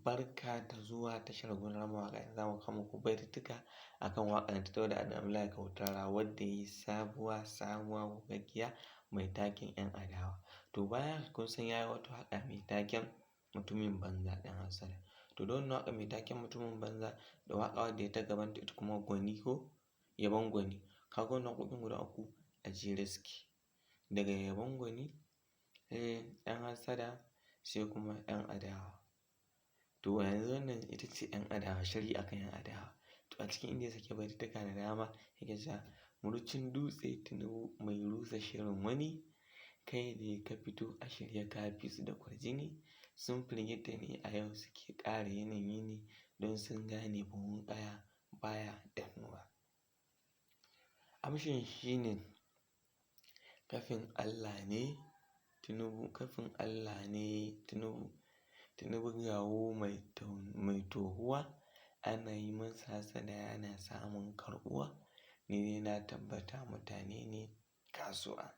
Barka da zuwa tashar Gonar Mawaƙa. Za mu kawo muku baitutuka akan waƙar ta Dauda Abdullahi Kautara, wadda yi sabuwa sabuwa gogaggiya mai taken 'yan adawa. To, bayan haka kun san ya yi wata waƙa mai taken mutumin banza ɗan hassada. To, da wannan waƙa mai taken mutumin banza da waƙa wadda ya ta gabanta, ita kuma gwani ko yabon gwani. Kaga wannan waƙoƙin guda uku a jere suke. Daga yabon gwani, sai 'yan hassada, sai kuma 'yan adawa. To, yanzu wannan ita ce 'yan adawa, sharhi akan 'yan adawa. To, a cikin inda ya sake baitutuka da dama yake cewa: "Murucin dutse Tinubu mai rusa shirin wani, kai ne ka fito a shirye ka fi su da kwarjini, sun firgita ne a yau suke ƙara yinin yini don sun gane buhun ƙaya baya dannuwa. Amshin shi ne kafin Allah ne Tinubu, kafin Allah ne Tinubu. Tinubu gawo mai tohuwa, ana yi masa hassada yana samun karɓuwa. Ni dai na tabbata mutane ne kasuwa.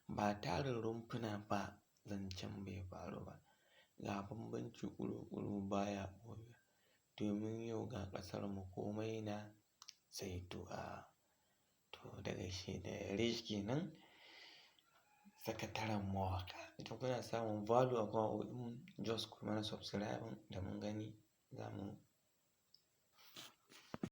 Ba tarin rumfuna ba, zancen bai faru ba. Ga bambanci ƙuru-ƙuru baya ɓoyuwa. Domin yau ga ƙasar mu komai na saituwa." To, daga shi da Rich kenan, sakataren mawaƙa. Idan kuna samun value a kan waƙoƙinmu, just ku mana subscribe da mun gani za mu